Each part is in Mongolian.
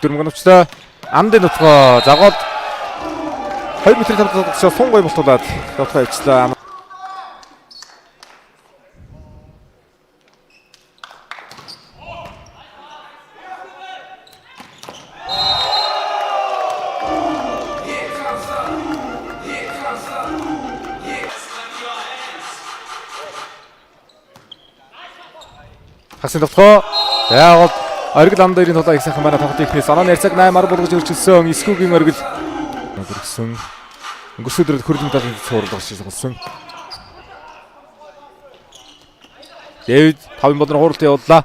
Өдөр мөнгө Андын нутгаа загоод 2 метр тавтай сун гой болтуулаад довтгоо явчлаа. Хасын довтгоо. Яг оргил анд хоёрын тулаа их сайхан байна. Тоглолт ихнээс оноо ярьцаг 8-аар болгож өрчилсөн. Эскүүгийн оргил өргөсөн. Өнгөрсөн өдрөд хөрөлмөд талын цуурлага шиг болсон. Дэвид 5 болон хууралт явууллаа.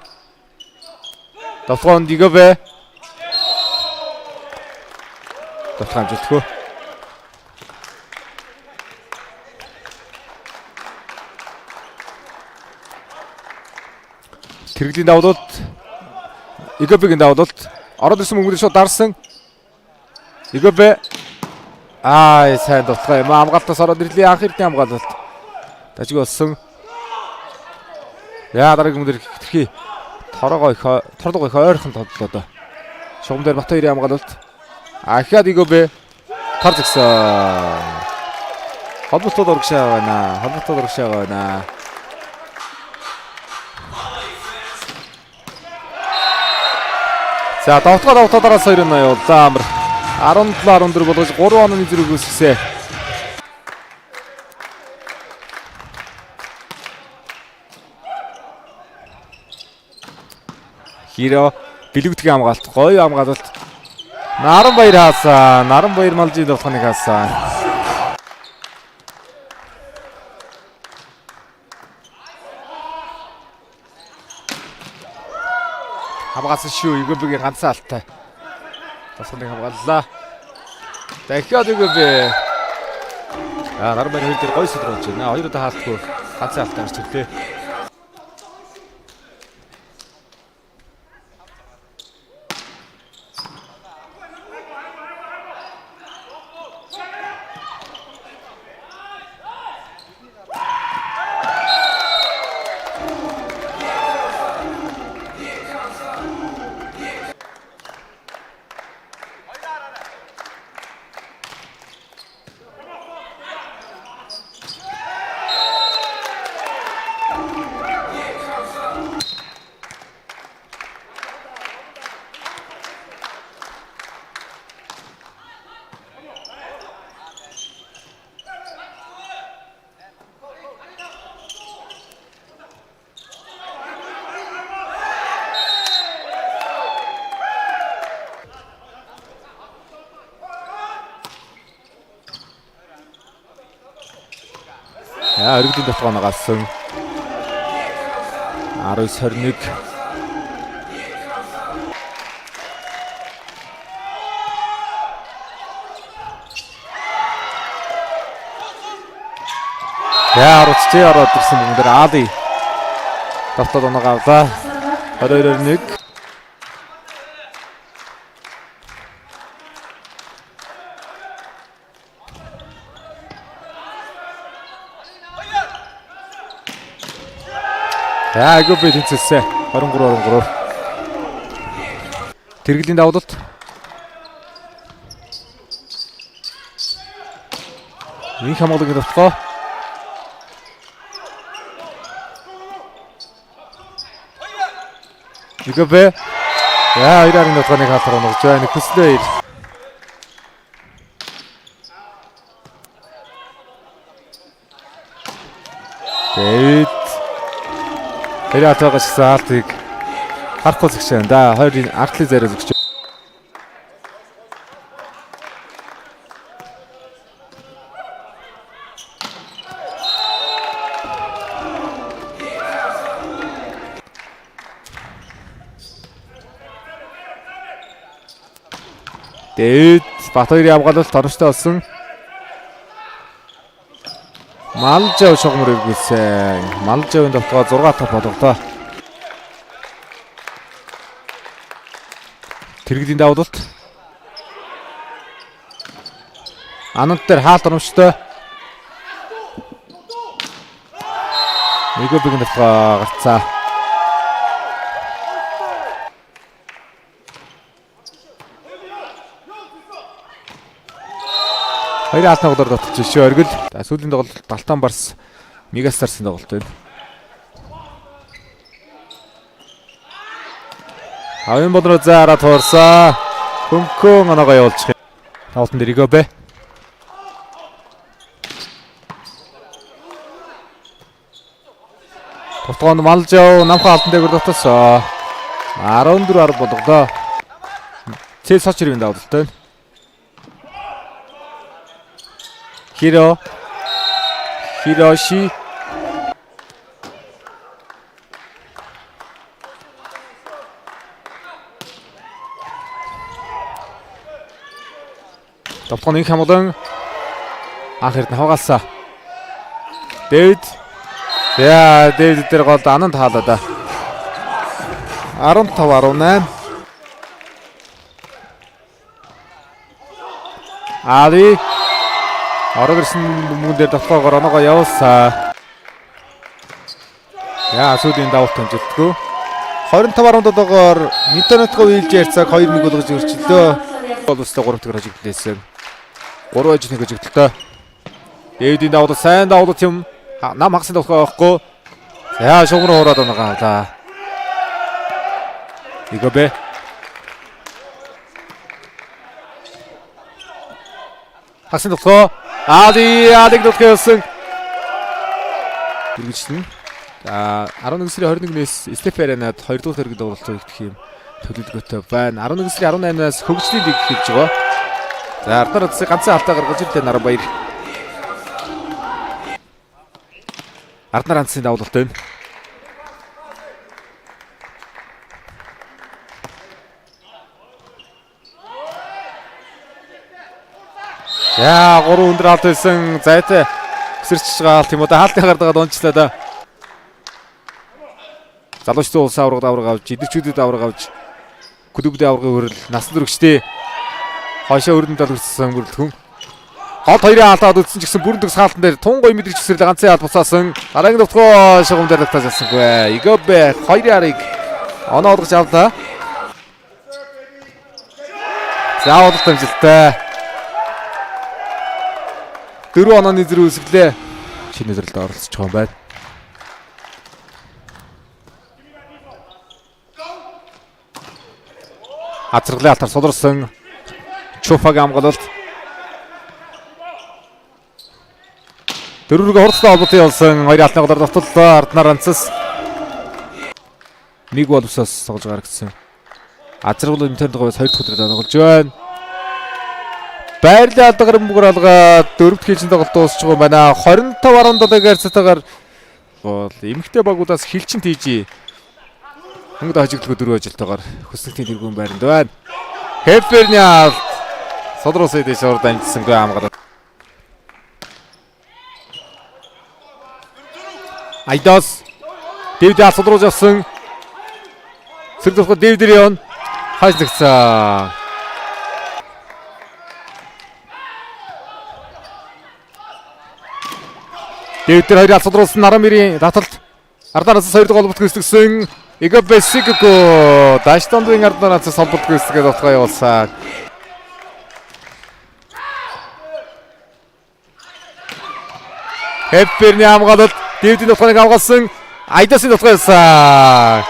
Довтгоонд Игобэ. Довтгоо амжилтгүй. Тэрэглийн давлалт Игобегийн давлалт ороод ирсэн мөнгөний шууд дарсан. Игобе аа сайн довтгоо юм. Хамгаалтаас ороод ирлээ. Анх эрдний хамгаалалт. Дажиг болсон. Яа дараагийн мөн дээр хитрхи торогоо их торлого их ойрхон тоглолоо доо. Шугам дээр Бат хоёрын хамгаалалт. Ахиад Игобе тар згсэн. Холболтод урагшаа байна. Холболтод урагшаа байна. За довтгоо довтгоо дараас 2 оноо явууллаа. Амар 17 14 болгож 3 онооны зэрэг үүсгэсэн. Хиро бэлэгдгийн хамгаалт, гоё хамгаалалт. Наранбаяр хаасан. Наранбаяр малжийн довтгооныг хаасан. Хамгаалсан шүү. Игобегийн ганцхан алтай. Довтгооныг хамгааллаа. Дахиад Игобе. Аа Наранбаяр хоёр дээр гоё сэдв болж байна. Хоёр удаа хаалтгүй ганцхан алтай гарч ирлээ. Яа, өргөдлийн довтгоо гаасан. 19 21. Яа, оруулж ороод ирсэн бүгэн дээр Али довтоод оноогоо авлаа. 22 21. За Игобе тэнцэлсэн. 23 23. Тэрэглийн давлалт. Инх хамгаалагын довтгоо. Игобе. Яа, хоёр арын довтгооныг хаалтар онгож байна. Хүслээ ир. Дэвид тэр атаагаас гисэн хаалтыг харахгүй зэгч байна да. Хоёрын артлын зайраа зэгч. Дэвид Бат хоёрын хамгаалалт оромжтой болсон. Малжав шугамар эргүүлсэн. Малжавын довтгоо 6-5 болголоо. Тэрэглийн давлалт. Ананд дээр хаалт оромжтой. Нэгөөбийн довтгоо гарцаа. Хоёрын хаалтны голоор татчих шүү оргил. За сүүлийн тоглолт Далтан Барс Мегастарсын тоглолт байна. Авын болроо заараа туурсан. Хөнгөн оноогоо явуулчих юм. Тоглолтын дээр Игобэ. Товтгоонд Малжав намхан алтан дээгүүр дотосоо 14-10 болголоо. Цэл соч хэрвийн давдалтай байна. Хиро Хироши Довтгооны их хамгаалан анх эрдэнэ хавгаалсан. Дэвид. За Дэвид дээр гол анан таалаа да. 15-18. Али орог ирсэн бөмбөгөн дээр довтгоогоор оноогоо явуулсан. Яа сүүлийн давалт амжилтгүй. 25-17-оор Интернетгоо уйлж ярьцааг 2-1 болгож өрчлөө. Бол өстой 3 дахь хожигдлээсэн. 3 аж 1 хожигдолтой. Дэвидийн давалт сайн давалт юм. Нам хагасын давтгаа байхгүй. За шугам руу хураад оноогоо авлаа. Игобэ. Хагасын давтгаа. Али Алиг давтгаа явсан. Дэргэжлэн. За 11 сарын 21-ээс Стеф Аренад 2 дугаар тэрэг тоглолтоо хийх юм төлөвлөгөөтэй байна. 11 сарын 18-наас хөгжлийн лиг эхэлж байгаа. За Ардар Радсын ганцхан алдаа гаргаж ирлээ Наранбаяр. Ардар Радсын давлалт байна. За 3 өндөр алт байсан. Зайтай өсөрчж байгаа алт юм уу да хаалтын гардагаад унчлаа да. Залуучдын улсын аварга аварга авч, идэвчүүдэд аварга авч, клубдын аваргын хүрэл насан туршидээ хойшоо өрнөд алгацсан бүрэлдэхүүн. Гол хоёрын алдаад үтсэн ч гэсэн бүрэн төгс хаалтан дээр тун гой мэдрэгч өсөрлө ганцын алт буцаасан. Дараагийн довтгоо шугам дээр татаж авсангүй. Игобэ хоёрын арыг оноо олгож авлаа. За удалт амжилттай. 4 онооны зэрэг үсгэлээ. Шинэ зэрэлд оролцож байгаа юм байна. Азаргалын алтаар суларсан Чуфаг амгалалт. Дөрвөргө хурцтай холбоотой явуулсан хоёр алтны голоор довтлоо. Арднаар анцас нэг боловсоос тоглож гаргацсан. Азаргал интернет говьс хоёр дахь өдрөд тоглож байна. Байрлал алдагаар бөмбөгөр алгаад дөрөв дэх хилчин тоглолт дуусч байгаа юм байна. 25-17 харьцаатайгаар бол эмэгтэй багуудаас хилчин тийжээ. Хөнгөд хожигдлого дөрөв ажилтайгаар хөсөлтийн тэргүүн байранд байна. Хеферний алт Содросын дэш урд амжсангүй хамгаалал. Айдос Дэвид алт содруулж авсан. Сэрэг зурхад Дэвид Рион хайж нэгцсэн. Дэвид дээр хоёр алт содруулсан Нарамирийн таталт. Ардараас хоёр дахь холболт гүйцэтгсэн. Игобе Сигко Даштондын Ардараас холболт гүйцэтгээд утгаа явуулсан. Хепперний хамгаалалт Дэвидийн утгааныг хамгаалсан. Айдасын утгаа явсан.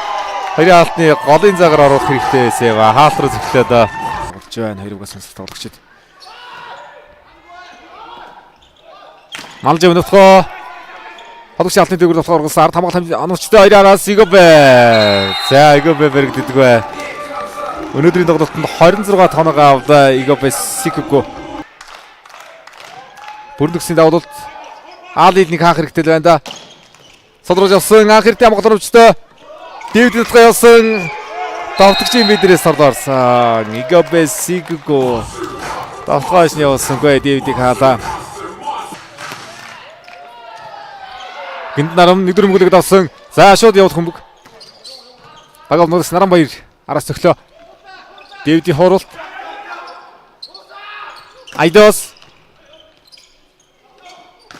Хоёрын алтны голын цагаар оруулах хэрэгтэй байсан юм а. Хаалт руу зөвхлээд болж байна. Хоёр угаас сонсох тоглогчид. Малж өнөтгөө. Тоглогч алтны дээгүүр дотгоор оруулсан. Ард хамгаалалт оновчтой хоёр араас Игобе. За Игобе баригддаггүй. Өнөөдрийн тоглолтод 26 тооноо авлаа Игобе Сикүгү. Бүрэн төгсний давлалт Али нэг хаах хэрэгтэй л байна да. Содруулж явсан анх хэрэгтэй хамгаалалт оновчтой. Дэвид нутгаа явсан. Довтогчийн бидрээс сорд орсон. Игобе Сикүгү. Довтгоо ш нь явуулсангүй Дэвидийг хаалаа. Гинд нарам нэг дөрөв мөнгөлөг давсан. За шууд явуулах хөмбөг. Багав нурс наран баяр араас цохлоо. Дэвидийн хуралт. Айдос.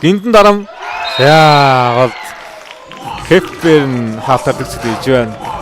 Гиндэн дарам. За голд Хепперн хаалтаар төгсөж хийж байна.